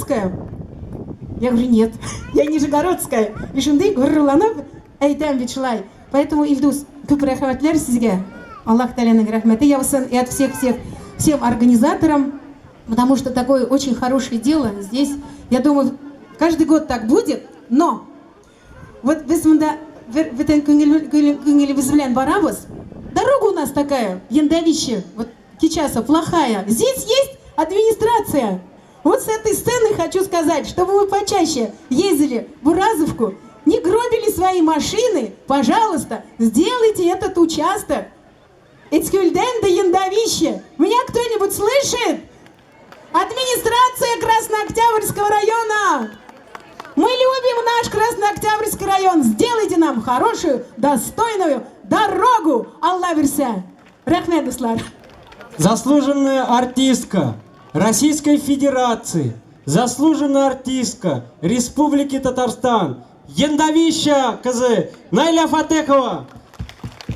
Нижегородская? Я говорю, нет, я Нижегородская. И шундый горурланып әйтәм бит шулай. Поэтому, Илдус, күп рәхмәтләр сезгә. Аллаһ Тәгаләнең рәхмәте яусын и от всех-всех, всем организаторам, потому что такое очень хорошее дело здесь, я думаю, каждый год так будет, но вот без монда бер бөтен күңел күңелебез белән барабыз. Дорога у нас такая, Яндавище, вот Кичаса, плохая. Здесь есть администрация. Вот с этой сцены хочу сказать, чтобы вы почаще ездили в Уразовку, не гробили свои машины, пожалуйста, сделайте этот участок. Ицкюльден до Яндавище. Меня кто-нибудь слышит? Администрация Краснооктябрьского района! Мы любим наш Краснооктябрьский район. Сделайте нам хорошую, достойную дорогу. Алла бирсә. Рәхмәт, дуслар. Заслуженная артистка Российской Федерации, заслуженная артистка Республики Татарстан, Яндавища кызы Найля Фатехова.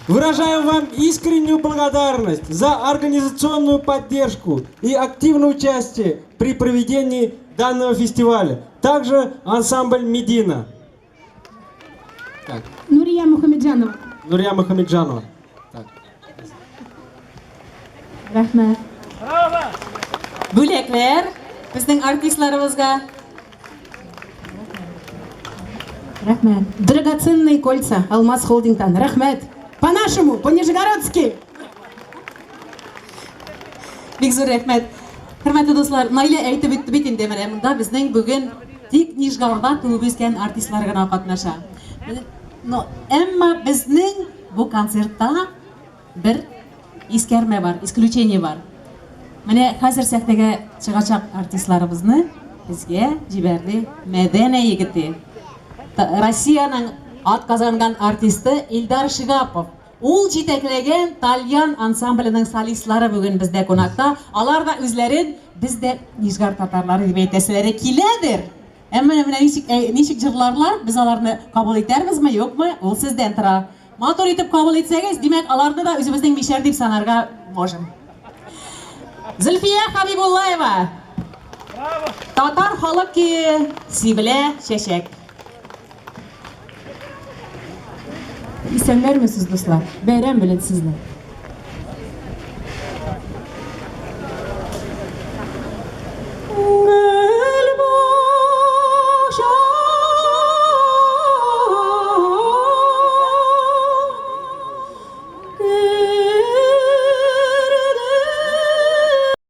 Выражаем вам искреннюю благодарность за организационную поддержку и активное участие при проведении данного фестиваля. Также ансамбль «Медина». Так. Нурия Мухамеджанова. Нурия Мухамеджанова. Так. Рәхмәт. Бүләкләр безнең артистларыбызга. Рәхмәт. Драгоценные кольца Алмаз Холдингтан. Рәхмәт. По-нашему, по-нижегородски. Бик зур рәхмәт. Хөрмәтле дуслар, Наилә әйтеп үтте бит инде, менә монда безнең бүген тик Нижгарда туып үскән артистлар гына катнаша. Но әмма безнең бу концертта бер искәрмә бар, исключение бар. Менә хәзер сәхнәгә чыгачак артистларыбызны безгә җибәрде Мәдәнә егете. Россиянең атказанган артисты Илдар Шигапов. Ул җитәкләгән Тальян ансамбленең солистлары бүген бездә кунакта. Алар да үзләрен без дә Нижгар татарлары дип әйтәселәре киләдер. Әмма менә ничек, э, ничек җырларлар, без аларны кабул итәрбезме, юкмы, ул сездән тора. Матур итеп кабул итсәгез, димәк, аларны да үзебезнең мишәр дип санарга можем. Зөлфия Хабибуллаева. Татар халык көе Сибелә чәчәк. Исәннәрмесез, дуслар! Бәйрәм белән сезне!